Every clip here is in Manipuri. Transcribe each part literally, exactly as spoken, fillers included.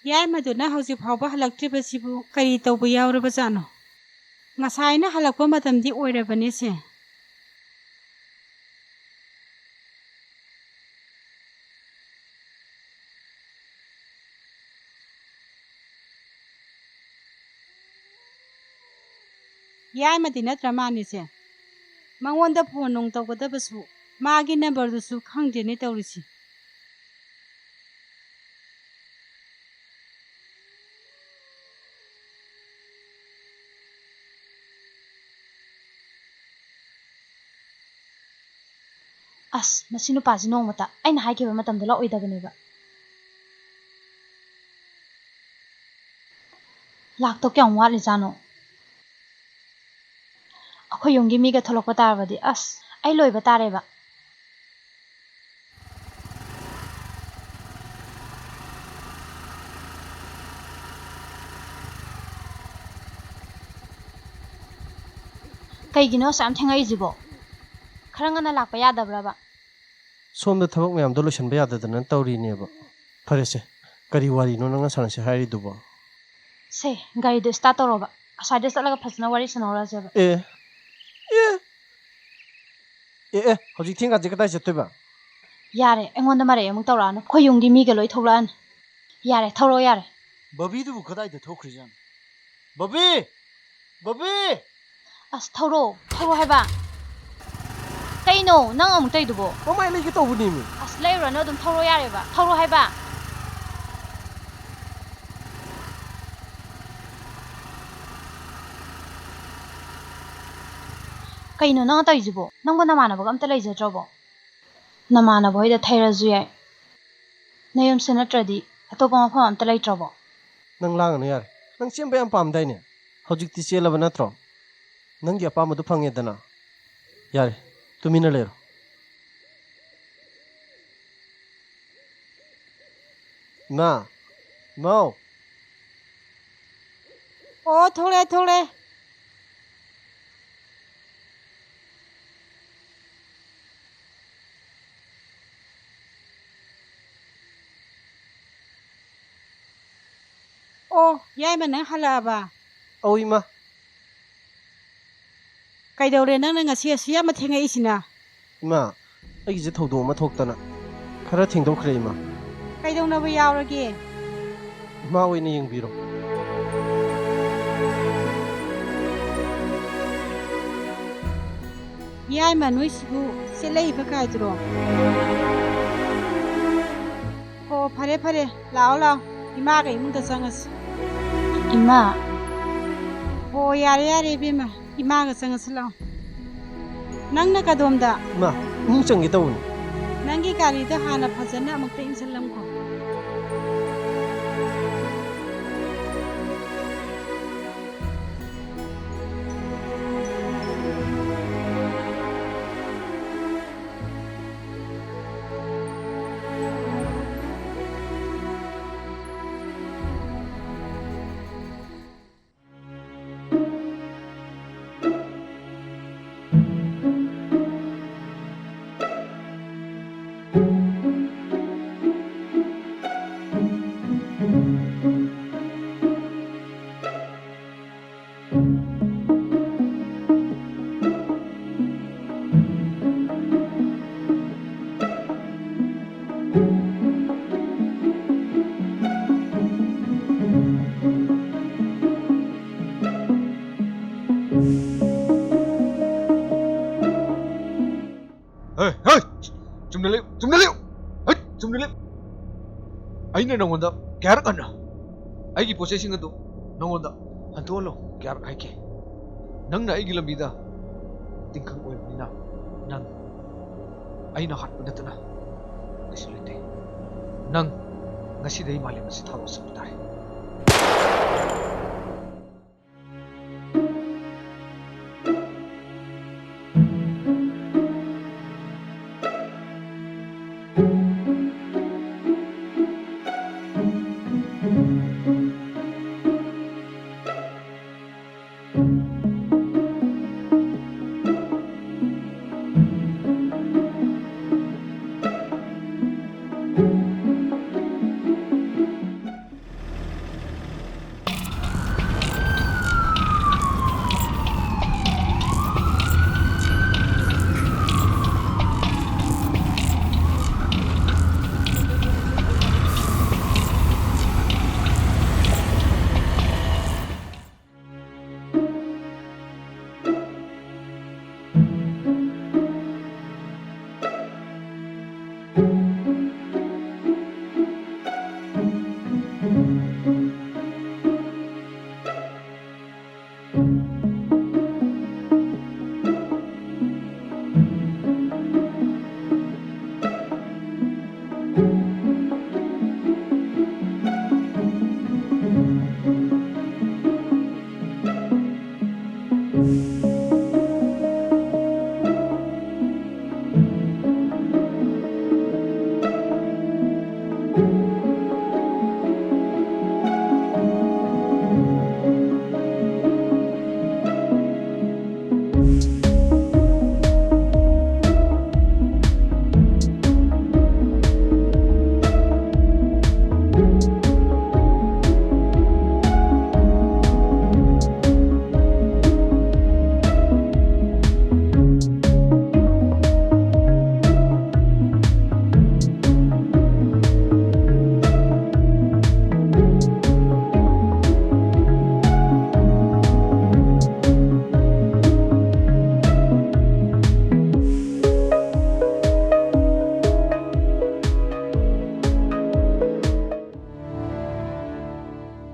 ꯌꯥꯏꯃꯗꯨꯅ ꯍꯧꯖꯤꯛ ꯐꯥꯎꯕ ꯍꯜꯂꯛꯇ꯭ꯔꯤꯕꯁꯤꯕꯨ ꯀꯔꯤ ꯇꯧꯕ ꯌꯥꯎꯔꯕꯖꯥꯠꯅꯣ? ꯉꯁꯥꯏꯅ ꯍꯜꯂꯛꯄ ꯃꯇꯝꯗꯤ ꯑꯣꯏꯔꯕꯅꯤꯁꯦ꯫ ꯌꯥꯏꯃꯗꯤ ꯅꯠꯇ꯭ꯔ ꯃꯥꯅꯤꯁꯦ? ꯃꯉꯣꯟꯗ ꯐꯣꯟ ꯅꯨꯡ ꯇꯧꯒꯗꯕꯁꯨ, ꯃꯥꯒꯤ ꯅꯝꯕꯔꯗꯨꯁꯨ ꯈꯪꯗꯦꯅꯦ ꯇꯧꯔꯤꯁꯤ꯫ ꯑꯁ, ꯃꯁꯤ ꯅꯨꯄꯥꯁꯤ ꯅꯣꯡꯃꯇ ꯑꯩꯅ ꯍꯥꯏꯈꯤꯕ ꯃꯇꯝꯗ ꯂꯥꯛꯑꯣꯏꯗꯕꯅꯦꯕ꯫ ꯂꯥꯛꯇꯧ ꯀꯌꯥꯝ ꯋꯥꯠꯂꯤꯖꯥꯠꯅꯣ? ꯑꯩꯈꯣꯏ ꯌꯨꯝꯒꯤ ꯃꯤꯒ ꯊꯣꯛꯂꯛꯄ ꯇꯥꯔꯕꯗꯤ, ꯑꯁ, ꯑꯩ ꯂꯣꯏꯕ ꯇꯥꯔꯦꯕ꯫ ꯀꯩꯒꯤꯅꯣ ꯑꯁꯨꯛ ꯌꯥꯝ ꯊꯦꯡꯉꯛꯏꯁꯤꯕꯣ? ꯈꯔ ꯉꯟꯅ ꯂꯥꯛꯄ ꯌꯥꯗꯕ꯭ꯔꯕ? ꯁꯣꯝꯗ ꯊꯕꯛ ꯃꯌꯥꯝꯗꯣ ꯂꯣꯏꯁꯤꯟꯕ ꯌꯥꯗꯗꯅ ꯇꯧꯔꯤꯅꯦꯕ꯫ ꯐꯔꯦꯁꯦ, ꯀꯔꯤ ꯋꯥꯔꯤꯅꯣ ꯅꯪꯅ ꯁꯥꯟꯅꯁꯦ ꯍꯥꯏꯔꯤꯗꯨꯕꯣ? ꯁꯦ, ꯒꯥꯔꯤꯗꯣ start ꯇꯧꯔꯣꯕ꯫ ꯑꯁ꯭ꯋꯥꯏꯗ ꯆꯠꯂꯒ ꯐꯖꯅ ꯋꯥꯔꯤ ꯁꯥꯟꯅꯍꯧꯔꯁꯦꯕ꯫ ꯑꯦ, ꯑꯦ, ꯑꯦ, ꯑꯦ, ꯍꯧꯖꯤꯛ ꯊꯦꯡꯀꯥꯟꯁꯦ ꯀꯗꯥꯏ ꯆꯠꯇꯣꯏꯕ? ꯌꯥꯔꯦ, ꯑꯩꯉꯣꯟꯗ ꯃꯔꯩ ꯑꯃꯨꯛ ꯇꯧꯔꯛꯑꯅꯨ꯫ ꯑꯩꯈꯣꯏ ꯌꯨꯝꯒꯤ ꯃꯤꯒ ꯂꯣꯏ ꯊꯣꯛꯂꯛꯑꯅꯤ꯫ ꯌꯥꯔꯦ, ꯊꯧꯔꯣ ꯌꯥꯔꯦ꯫ ꯕꯕꯤꯗꯨꯕꯨ ꯀꯗꯥꯏꯗ ꯊꯣꯛꯈ꯭ꯔꯤꯖꯥꯠꯅꯣ? ꯕꯕꯤ! ꯕꯕꯤ! ꯑꯁ, ꯊꯧꯔꯣ, ꯊꯧꯔꯣ ꯍꯥꯏꯕ꯫ ꯀꯩꯅꯣ ꯅꯪ ꯑꯃꯨꯛ ꯇꯧꯔꯤꯗꯨꯕꯣ? ꯃꯃꯥꯏ ꯂꯩꯒꯦ ꯇꯧꯕꯅꯦꯃꯤ꯫ ꯑꯁ, ꯂꯩꯔꯨꯔꯅꯨ, ꯑꯗꯨꯝ ꯊꯧꯔꯣ ꯌꯥꯔꯦꯕ꯫ ꯊꯧꯔꯣ ꯍꯥꯏꯕ꯫ ꯀꯩꯅꯣ ꯅꯪ ꯇꯧꯔꯤꯁꯤꯕꯣ? ꯅꯪꯕꯨ ꯅꯃꯥꯟꯅꯕꯒ ꯑꯝꯇ ꯂꯩꯖꯗ꯭ꯔꯕꯣ? ꯅꯃꯥꯟꯅꯕ ꯍꯣꯏꯗ ꯊꯩꯔꯁꯨ ꯌꯥꯏ꯫ ꯅꯌꯨꯝꯁꯦ ꯅꯠꯇ꯭ꯔꯗꯤ ꯑꯇꯣꯞꯄ ꯃꯐꯝ ꯑꯝꯇ ꯂꯩꯇ꯭ꯔꯕꯣ? ꯅꯪ ꯂꯥꯡꯒꯅꯨ ꯌꯥꯔꯦ꯫ ꯅꯪ ꯆꯦꯟꯕ ꯌꯥꯝ ꯄꯥꯝꯗꯥꯏꯅꯦ? ꯍꯧꯖꯤꯛꯇꯤ ꯆꯦꯜꯂꯕ ꯅꯠꯇ꯭ꯔꯣ? ꯅꯪꯒꯤ ꯑꯄꯥꯝꯕꯗꯨ ꯐꯪꯉꯦꯗꯅ꯫ ꯌꯥꯔꯦ, ꯇꯨꯃꯤꯟꯅ ꯂꯩꯔꯣ꯫ ꯏꯃꯥ, ꯏꯃꯥꯎ꯫ ꯑꯣ, ꯊꯣꯛꯂꯛꯑꯦ, ꯊꯣꯛꯂꯛꯑꯦ꯫ ꯑꯣ, ꯌꯥꯏꯃ, ꯅꯪ ꯍꯜꯂꯛꯑꯕ? ꯑꯧ, ꯏꯃꯥ꯫ ꯀꯩꯗꯧꯔꯦ ꯅꯪꯅ ꯉꯁꯤ ꯑꯁꯨꯛ ꯌꯥꯝꯅ ꯊꯦꯡꯉꯛꯏꯁꯤꯅ? ꯏꯃꯥ, ꯑꯩꯒꯤꯁꯦ ꯊꯧꯗꯣꯛ ꯑꯃ ꯊꯣꯛꯇꯅ ꯈꯔ ꯊꯦꯡꯗꯣꯛꯈ꯭ꯔꯦ, ꯏꯃꯥ꯫ ꯀꯩꯗꯧꯅꯕ ꯌꯥꯎꯔꯒꯦ? ꯏꯃꯥ ꯑꯣꯏꯅ ꯌꯦꯡꯕꯤꯔꯣ꯫ ꯌꯥꯏꯃ, ꯅꯣꯏꯁꯤꯕꯨ ꯆꯦꯜꯂꯛꯏꯕ ꯀꯥꯏꯗꯨꯔꯣ? ꯍꯣ, ꯐꯔꯦ, ꯐꯔꯦ, ꯂꯥꯛꯑꯣ, ꯂꯥꯛꯑꯣ, ꯏꯃꯥꯒ ꯏꯃꯨꯡꯗ ꯆꯪꯉꯁꯤ꯫ ꯏꯃꯥ꯫ ꯍꯣ, ꯌꯥꯔꯦ, ꯌꯥꯔꯦ, ꯏꯕꯦꯝꯃ, ꯏꯃꯥꯒ ꯆꯪꯉꯁꯤ ꯂꯥꯛꯑꯣ꯫ ꯅꯪꯅ ꯀꯗꯣꯝꯗ? ꯏꯃꯥ, ꯏꯃꯨꯡ ꯆꯪꯒꯦ ꯇꯧꯕꯅꯤ꯫ ꯅꯪꯒꯤ ꯒꯥꯔꯤꯗꯣ ꯍꯥꯟꯅ ꯐꯖꯅ ꯑꯃꯨꯛꯇ ꯏꯟꯁꯤꯜꯂꯝꯈꯣ꯫ ꯍꯦ, ꯍꯦ! ꯆꯨꯝꯅ ꯂꯩꯌꯨ, ꯆꯨꯝꯅ ꯂꯩꯌꯨ! ꯍꯩꯠ, ꯆꯨꯝꯅ ꯂꯩꯌꯨ! ꯑꯩꯅ ꯅꯉꯣꯟꯗ ꯀꯌꯥꯔꯛ ꯍꯟꯅ ꯑꯩꯒꯤ ꯄꯣꯠ ꯆꯩꯁꯤꯡ ꯑꯗꯨ ꯅꯉꯣꯟꯗ ꯍꯟꯗꯣꯛꯍꯜꯂꯣ ꯀꯌꯥꯔꯛ ꯍꯥꯏꯒꯦ? ꯅꯪꯅ ꯑꯩꯒꯤ ꯂꯝꯕꯤꯗ ꯇꯤꯡꯈꯪ ꯑꯣꯏꯕꯅꯤꯅ ꯅꯪ ꯑꯩꯅ ꯍꯥꯠꯄ ꯅꯠꯇꯅ ꯀꯩꯁꯨ ꯂꯩꯇꯦ꯫ ꯅꯪ ꯉꯁꯤꯗꯩ ꯃꯥꯂꯦꯝ ꯑꯁꯤ ꯊꯥꯗꯣꯛꯑ ꯆꯠꯄ ꯇꯥꯔꯦ꯫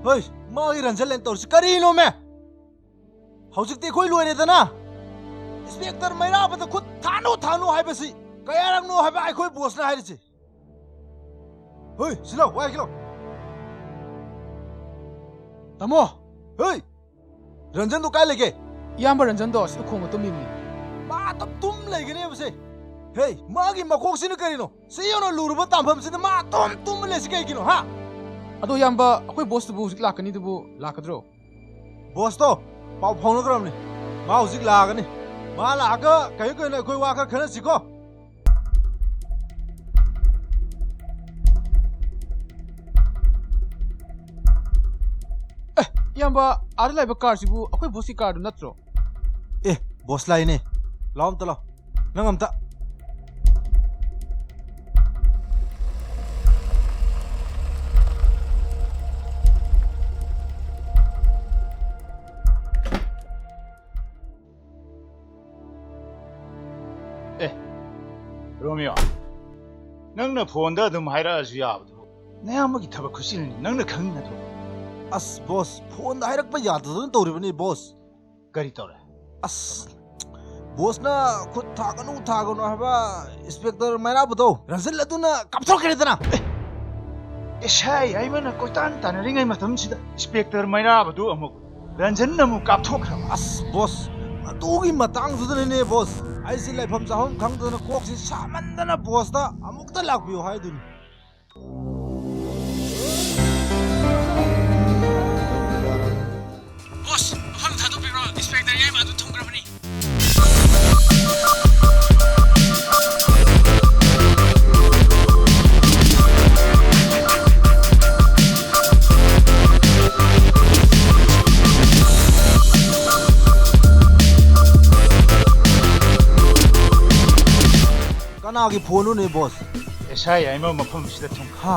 ꯍꯣꯏ, ꯃꯥꯒꯤ ꯔꯟꯖꯟ ꯂꯦꯟ ꯇꯧꯔꯤꯁꯤ ꯀꯔꯤꯅꯣꯃꯦ? ꯍꯧꯖꯤꯛꯇꯤ ꯑꯩꯈꯣꯏ ꯂꯣꯏꯔꯦꯗꯅ꯫ ꯏꯟꯁꯄꯦꯛꯇꯔ ꯃꯩꯔꯥꯕꯗ ꯈꯨꯠ ꯊꯥꯅꯨ, ꯊꯥꯅꯨ ꯍꯥꯏꯕꯁꯤ ꯀꯌꯥꯔꯛꯅꯣ ꯍꯥꯏꯕ ꯑꯩꯈꯣꯏ ꯕꯣꯁꯅ ꯍꯥꯏꯔꯤꯁꯤ? ꯍꯣꯏ, ꯁꯤꯂꯣ, ꯋꯥꯏ ꯀꯤꯂꯣ꯫ ꯇꯥꯃꯣ! ꯍꯣꯏ! ꯔꯟꯖꯟꯗꯣ ꯀꯥꯏ ꯂꯩꯒꯦ? ꯏꯌꯥꯝꯕ ꯔꯟꯖꯟꯗꯣ ꯁꯤ ꯎꯈꯣꯡꯗ ꯇꯨꯝꯃꯤꯕꯅꯤ꯫ ꯃꯥ ꯑꯗꯨꯝ ꯇꯨꯝ ꯂꯩꯒꯅꯦꯕꯁꯦ꯫ ꯍꯦ, ꯃꯥꯒꯤ ꯃꯀꯣꯛꯁꯤꯅ ꯀꯔꯤꯅꯣ? ꯁꯤ ꯌꯧꯅ ꯂꯨꯔꯕ ꯇꯥꯟꯐꯝꯁꯤꯗ ꯃꯥ ꯑꯗꯨꯝ ꯇꯨꯝꯃ ꯂꯩꯁꯤ ꯀꯩꯒꯤꯅꯣ, ꯍꯥ? ꯑꯗꯣ ꯏꯌꯥꯝꯕ, ꯑꯩꯈꯣꯏ ꯕꯣꯁꯇꯨꯕꯨ ꯍꯧꯖꯤꯛ ꯂꯥꯛꯀꯅꯤꯗꯨꯕꯨ ꯂꯥꯛꯀꯗ꯭ꯔꯣ? ꯕꯣꯁꯇꯣ ꯄꯥꯎ ꯐꯥꯎꯅꯈ꯭ꯔꯕꯅꯤ꯫ ꯃꯥ ꯍꯧꯖꯤꯛ ꯂꯥꯛꯑꯒꯅꯤ꯫ ꯃꯥ ꯂꯥꯛꯑꯒ ꯀꯩꯅꯣ ꯀꯩꯅꯣ ꯑꯩꯈꯣꯏ ꯋꯥ ꯈꯔ ꯈꯟꯅꯁꯤꯀꯣ꯫ ꯑꯦ, ꯏꯌꯥꯝꯕ, ꯑꯥꯗ ꯂꯩꯕ ꯀꯥꯔꯁꯤꯕꯨ ꯑꯩꯈꯣꯏ ꯕꯣꯁꯀꯤ ꯀꯥꯔꯗꯨ ꯅꯠꯇ꯭ꯔꯣ? ꯑꯦ, ꯕꯣꯁ ꯂꯥꯛꯏꯅꯦ꯫ ꯂꯥꯛꯑꯣ ꯑꯝꯇ ꯂꯥꯛꯑꯣ꯫ ꯅꯪ ꯑꯝꯇ꯫ ꯑꯦ, ꯔꯣꯃꯤꯌꯣ, ꯅꯪꯅ ꯐꯣꯟꯗ ꯑꯗꯨꯝ ꯍꯥꯏꯔꯛꯑꯁꯨ ꯌꯥꯕꯗꯨꯕꯨ꯫ ꯅꯌꯥꯝꯕꯒꯤ ꯊꯕꯛ ꯈꯨꯠꯆꯤꯜꯅꯤ, ꯅꯪꯅ ꯈꯪꯉꯤ ꯅꯠꯇ꯭ꯔꯣ? ꯑꯁ, ꯕꯣꯁ, ꯐꯣꯟꯗ ꯍꯥꯏꯔꯛꯄ ꯌꯥꯗꯗꯅ ꯇꯧꯔꯤꯕꯅꯤ, ꯕꯣꯁ꯫ ꯀꯔꯤ ꯇꯧꯔꯦ? ꯑꯁ, ꯕꯣꯁꯅ ꯈꯨꯠ ꯊꯥꯒꯅꯨ, ꯊꯥꯒꯅꯨ ꯍꯥꯏꯕ ꯏꯟꯁꯄꯦꯛꯇꯔ ꯃꯩꯔꯥꯕꯗꯣ ꯔꯟꯖꯟ ꯑꯗꯨꯅ ꯀꯥꯞꯊꯣꯛꯈ꯭ꯔꯦꯗꯅ꯫ ꯑꯦ, ꯑꯦꯁ ꯑꯥꯏ ꯑꯃꯅ ꯀꯣꯏꯇꯥꯟ ꯇꯥꯟꯅꯔꯤꯉꯩ ꯃꯇꯝꯁꯤꯗ ꯏꯟꯁꯄꯦꯛꯇꯔ ꯃꯩꯔꯥꯕꯗꯨ ꯑꯃꯨꯛ ꯔꯟꯖꯟꯅ ꯑꯃꯨꯛ ꯀꯥꯞꯊꯣꯛꯈ꯭ꯔꯕ꯫ ꯑꯁ, ꯕꯣꯁ, ꯑꯗꯨꯒꯤ ꯃꯇꯥꯡꯗꯨꯗꯅꯤꯅꯦ, ꯕꯣꯁ, ꯑꯩꯁꯦ ꯂꯩꯐꯝ ꯆꯥꯐꯝ ꯈꯪꯗꯗꯅ ꯀꯣꯛꯁꯤ ꯁꯥꯃꯟꯗꯅ ꯕꯣꯁꯇ ꯑꯃꯨꯛꯇ ꯂꯥꯛꯄꯤꯌꯨ ꯍꯥꯏꯗꯨꯅꯤ꯫ ꯕꯣꯁ, ꯃꯐꯝ ꯊꯥꯗꯣꯛꯄꯤꯔꯣ, ꯏꯟꯁꯄꯦꯛꯇꯔ ꯌꯥꯏꯃ ꯑꯗꯨ ꯊꯨꯡꯈ꯭ꯔꯕꯅꯤ꯫ ꯀꯅꯥꯒꯤ ꯐꯣꯟꯅꯣꯅꯦ, ꯕꯣꯁ? ꯑꯦꯁ ꯑꯥꯏ ꯌꯥꯏꯃ ꯃꯐꯝꯁꯤꯗ ꯊꯨꯡ-, ꯍꯥ?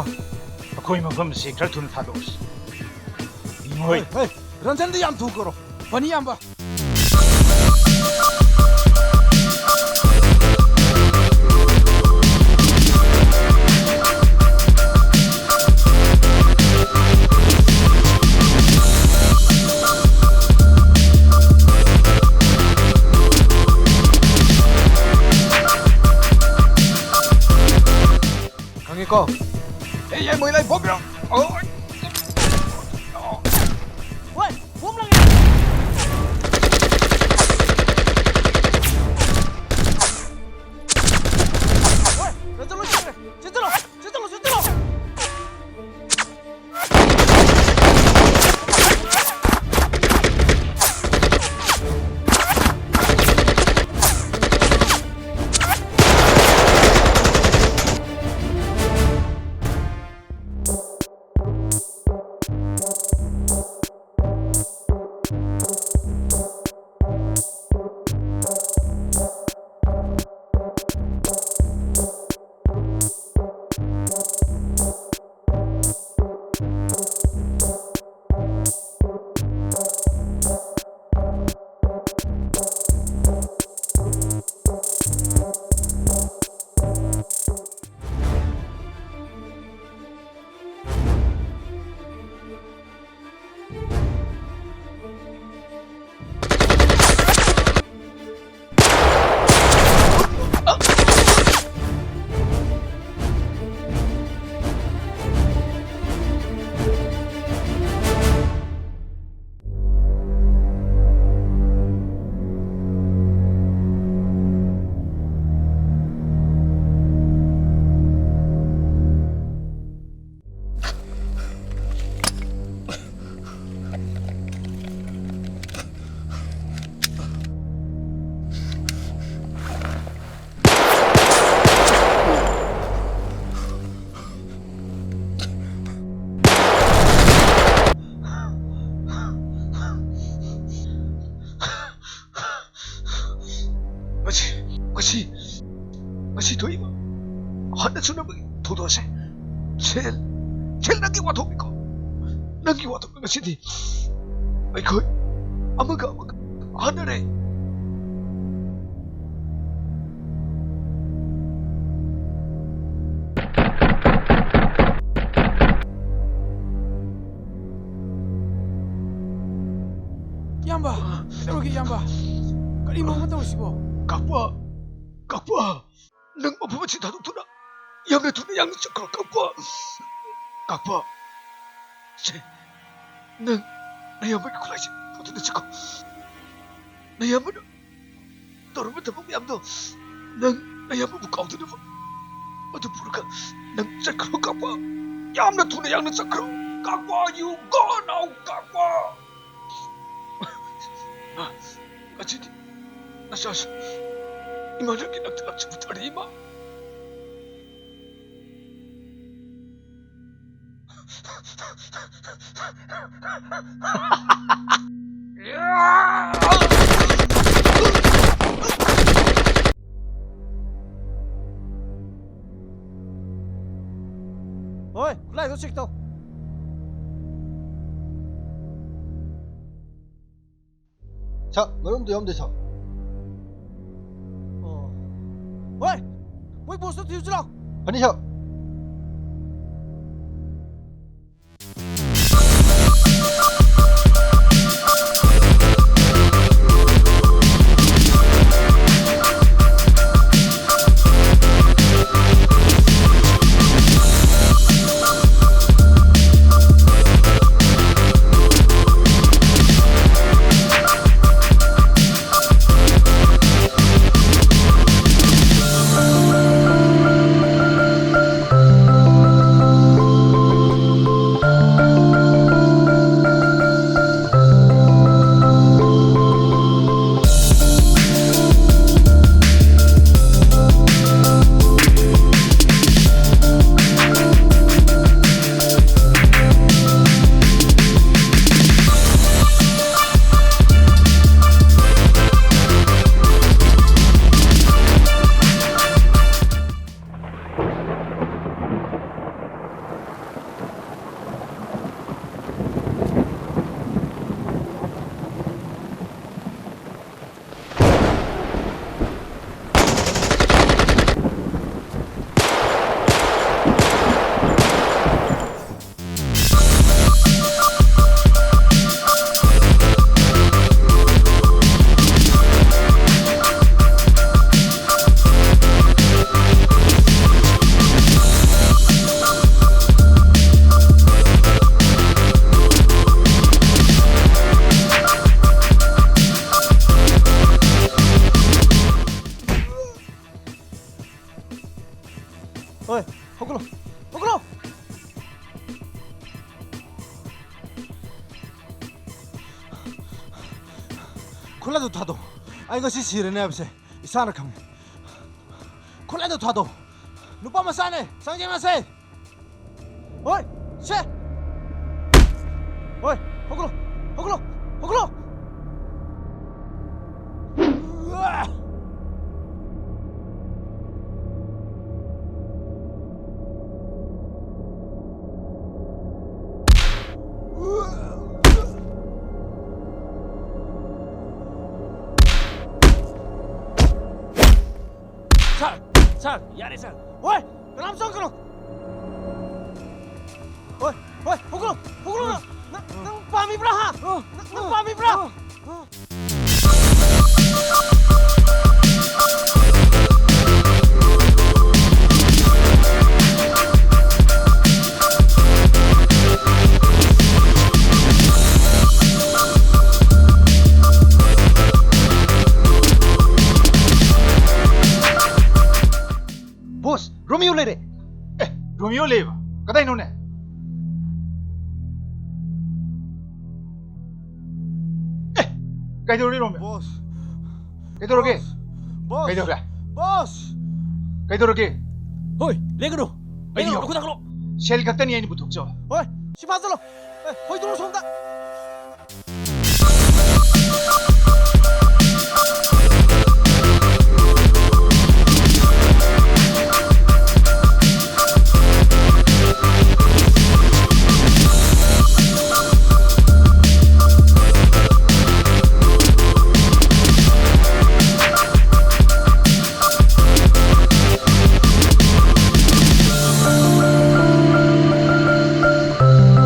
ꯑꯩꯈꯣꯏ ꯃꯐꯝꯁꯤ ꯈꯔ ꯊꯨꯅ ꯊꯥꯗꯣꯛꯑꯁꯤ꯫ ꯍꯣꯏ꯫ ꯍꯦ, ꯍꯦ, ꯔꯟꯖꯟꯗ ꯌꯥꯝ ꯊꯨ ꯀꯧꯔꯣ꯫ ꯐꯅꯤ, ꯏꯌꯥꯝꯕ꯫ ꯈꯪꯉꯤꯀꯣ? ꯌꯦꯟ ꯃꯣꯏ ꯂꯩ ꯕꯣꯝ ꯄꯤꯔꯣ꯫ ꯑꯣ꯫ ꯍꯣꯏ, ꯕꯣꯝ ꯂꯪꯉꯦ꯫ ꯍꯣꯏ, ꯆꯠꯂꯣ, ꯆꯠꯂꯣ, ꯆꯠꯂꯣ, ꯆꯠꯂꯣ, ꯆꯠꯂꯣ꯫ ꯉꯁꯤ, ꯉꯁꯤ, ꯉꯁꯤ ꯊꯣꯛꯏꯕ ꯍꯟꯅ ꯆꯨꯅꯕꯒꯤ ꯊꯧꯗꯣꯛ ꯑꯁꯦ ꯁꯦꯜ, ꯁꯦꯜ ꯅꯪꯒꯤ ꯋꯥꯊꯣꯛꯅꯤꯀꯣ꯫ ꯅꯪꯒꯤ ꯋꯥꯊꯣꯛꯅꯤ꯫ ꯉꯁꯤꯗꯤ ꯑꯩꯈꯣꯏ ꯑꯃꯒ ꯑꯃꯒ ꯍꯥꯠꯅꯔꯦ꯫ ꯏꯌꯥꯝꯕ, ꯀꯩꯗꯧꯔꯒꯦ ꯏꯌꯥꯝꯕ? ꯀꯔꯤ ꯃꯑꯣꯡ ꯑꯃ ꯇꯧꯔꯤꯁꯤꯕꯣ? ꯀꯥꯛꯄ, ꯀꯥꯛꯄ, ꯅꯪ ꯃꯐꯝ ꯑꯁꯤ ꯊꯥꯗꯣꯛꯇꯨꯅ ꯌꯥꯝꯅ ꯊꯨꯅ ꯌꯥꯝꯅ ꯆꯠꯈ꯭ꯔꯣ, ꯀꯥꯛꯄ꯫ ꯀꯥꯛꯄ, ꯁꯦ, ꯅꯪ ꯅꯌꯥꯝꯕꯒꯤ ꯈꯨꯠꯂꯥꯏꯁꯦ ꯄꯨꯗꯨꯅ ꯆꯠꯈꯣ꯫ ꯅꯌꯥꯝꯕꯅ ꯇꯧꯔꯝꯕ ꯊꯕꯛ ꯃꯌꯥꯝꯗꯣ ꯅꯪ ꯅꯌꯥꯝꯕꯕꯨ ꯀꯥꯎꯗꯅꯕ ꯃꯗꯨ ꯄꯨꯔꯒ ꯅꯪ ꯆꯠꯈ꯭ꯔꯣ ꯀꯥꯛꯄ꯫ ꯌꯥꯝꯅ ꯊꯨꯅ ꯌꯥꯡꯅ ꯆꯠꯈ꯭ꯔꯣ ꯀꯥꯛꯄ꯫ You go now ꯀꯥꯛꯄ꯫ ꯉꯁꯤꯗꯤ ꯅꯆꯥꯁꯨ ꯏꯃꯥ ꯅꯪꯒꯤ ꯅꯥꯛꯇ ꯂꯥꯛꯆꯕ ꯇꯥꯔꯦ ꯏꯃꯥ꯫ ꯍꯣꯏ, ꯈꯨꯠꯂꯥꯏꯗꯣ check ꯇꯧ꯫ ꯁꯥꯔ, ꯃꯔꯨꯝꯗꯣ ꯌꯥꯎꯔꯝꯗꯦ, ꯁꯥꯔ꯫ ꯑꯣ꯫ ꯍꯣꯏ! ꯃꯣꯏ boss ꯇꯣ ꯊꯤꯔꯨꯁꯤ ꯂꯥꯎ꯫ ꯐꯅꯤ, ꯁꯥꯔ꯫ ꯈꯨꯠꯂꯥꯏꯗꯣ ꯊꯥꯗꯣꯛ꯫ ꯑꯩ ꯉꯁꯤ ꯁꯤꯔꯅꯤ ꯍꯥꯏꯕꯁꯦ ꯏꯁꯥꯅ ꯈꯪꯉꯤ꯫ ꯈꯨꯠꯂꯥꯏꯗꯣ ꯊꯥꯗꯣꯛ꯫ ꯅꯨꯄꯥ ꯃꯆꯥꯅꯦ, ꯆꯪꯁꯤꯟꯅꯁꯦ꯫ ꯍꯣꯏ, ꯁꯦ꯫ ꯍꯣꯏ, ꯍꯧꯒꯠꯂꯣ, ꯍꯧꯒꯠꯂꯣ, ꯍꯧꯒꯠꯂꯣ꯫ ꯁꯥꯔ, ꯁꯥꯔ, ꯌꯥꯔꯦ, ꯁꯥꯔ꯫ ꯍꯣꯏ, ꯀꯅꯥꯝ ꯆꯪꯒꯅꯨ꯫ ꯍꯣꯏ, ꯍꯣꯏ, ꯍꯧꯒꯠꯂꯣ, ꯍꯧꯒꯠꯂꯣ, ꯅꯪ, ꯅꯪ, ꯅꯪ ꯄꯥꯝꯃꯤꯕ꯭ꯔꯥ, ꯍꯥ? ꯅꯪ, ꯅꯪ ꯄꯥꯝꯃꯤꯕ꯭ꯔꯥ? ꯕꯣꯁ, ꯔꯣꯃꯤꯌꯣ ꯂꯩꯔꯦ꯫ ꯑꯦ, ꯔꯣꯃꯤꯌꯣ ꯂꯩꯕ? ꯀꯗꯥꯏꯅꯣꯅꯦ? ꯑꯦ, ꯀꯩꯗꯧꯔꯤ ꯔꯣꯃꯤꯌꯣ? ꯕꯣꯁ꯫ ꯀꯩꯗꯧꯔꯒꯦ? ꯕꯣꯁ꯫ ꯕꯣꯁ꯫ ꯀꯩꯗꯧꯔꯦ? ꯕꯣꯁ꯫ ꯀꯩꯗꯧꯔꯒꯦ? ꯍꯣꯏ, ꯂꯦꯡꯒꯅꯨ꯫ ꯑꯩ ꯂꯦꯡꯒꯅꯨ, ꯌꯥꯎ-, ꯅꯈꯨꯠ ꯅꯥꯈꯠꯂꯣ꯫ ꯁꯦꯜ ꯈꯛꯇꯅꯤ ꯑꯩꯅ ꯄꯨꯊꯣꯛꯆꯕ꯫ ꯍꯣꯏ, ꯁꯤ ꯐꯥꯖꯜꯂꯣ꯫ ꯑꯦ, ꯍꯣꯏꯗꯣꯛꯑꯣ ꯁꯣꯝꯗ꯫